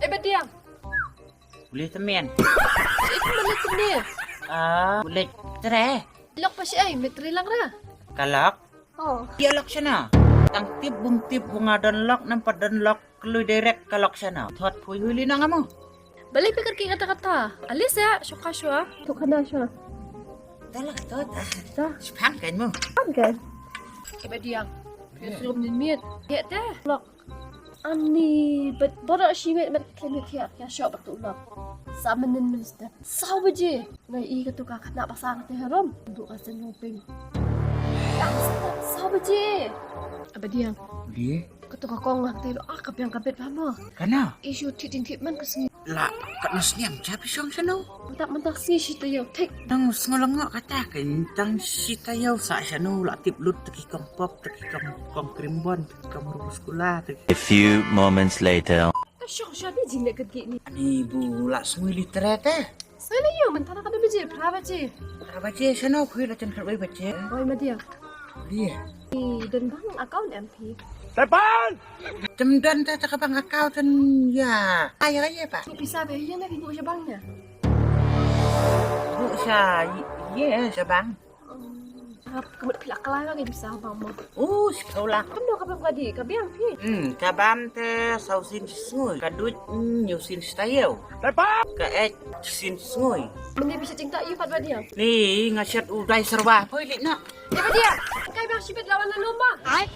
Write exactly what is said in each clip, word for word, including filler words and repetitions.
Eh, Badiang. Uli tymmen. Shi kum balik ni. Ah, balik tre. Lok pa shi ai, met tre lang ra. Ka lok? Oh. Ïa lok shano? Tang tip bym tip ba nga don lok, namar don lok, kloi direct ka lok shano. Thot phui hui li na nga mo. Balik pikir ki kata-kata. Alis ya, shuka shwa. Tu kana shwa. Dah lah, tu dah. Dah. Sepang kan mo. Sepang kan? Eh, Badiang. Ïa. Ïa, suruh min miet. Ïa, dah. Lok. Ani, bet, borok shi met, met, kemi kia, kia shop batu lok. Sa menin minister. Saw baje. Ngai i katu ka kena pasang te harum. Duk ka sen ngoping. Yang sa, saw baje. Abadiang. Dia? Katu ka kong ngan te lo, ah, ka biang ka bet ba mo. Kana? Isu ti ting ti man ka sngi. La, kat na sniam, cha pi shong shano. Mentah, mentah sngi shi tayo, tik. Nang sngo lengo kata ka, tang shi tayo sa shano, la tip lut, teki kong pop, teki kong, kong krimbon, teki kong rumus kula, teki. A few moments later. Ka shong sha di jing ne ket ni. Ani bu la sngi li tre te. Sai la yo, mentah ka da baje, phra baje. Phra baje, shano phui la chen khat wei baje. Oi, Madia. Dia. I don bang account M P. Tepan! Tem don ta ta ka bang account ten ya. Ai, ai, ai, pa. Tu pisa be, ya na ki bu sha bang ya. Bu sha, ye, sha bang. Ap, ka mut phi la kalai ba ka pisa bang mo. Oh, sekolah. Kam do ka bam ka di, ka biang phi. Hmm, ka bam te saw sin sngui. Ka duit, hmm, nyu sin stayeu. Tepat! Ka et sin sngui. Mende bisa cinta yu pat ba dia. Ni, nga shat u dai serwa. Poi lik nak. Ya ba dia. Kai bang sibit lawan lalu ba. Ai.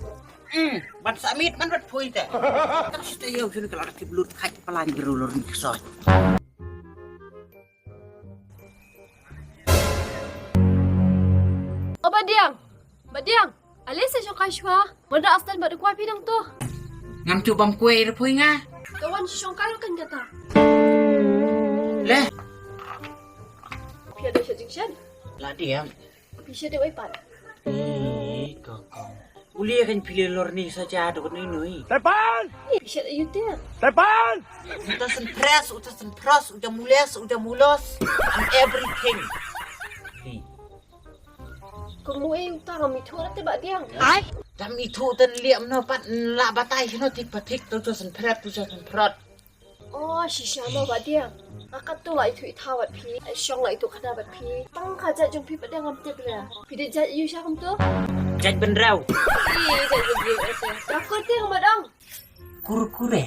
Hmm, ban samit man bat poi te. Tak sita yau sini kalau ada tip lut kai palan gerulur ni kesoi. Oh, Badiang. Badiang. Alisa shongkai shwa. Mada astan bad kuai pidang tu. Ngam tu bang kuai repoi nga. Kawan shongkai kan kata. Leh. Pia da shajing shan. La diam. Pisa dei wei pat. Ih, kakang. Uli kan pilih lor ni saja dok ni nui. Tepan! Pisa dei yutia. Tepan! Uta sen pres, uta sen pros, uta mules, uta mulos. I'm everything. Ni. Kamu eh uta kami tu nanti bak diang. Ai. Tam itu dan liam no pat la batai no tik patik tu tu sen pret tu sen prot. Oh, shisha mo ba dia. Nga kat tu la itu itha wat phi. Ai shong la itu khana wat phi. Tang ka jat jong phi pat dia ngam tip ra. Phi dei jat yu sha kum tu? Jat benrau. Ih, jat benrau ese. Ra kur ti ngam dong. Kurkure.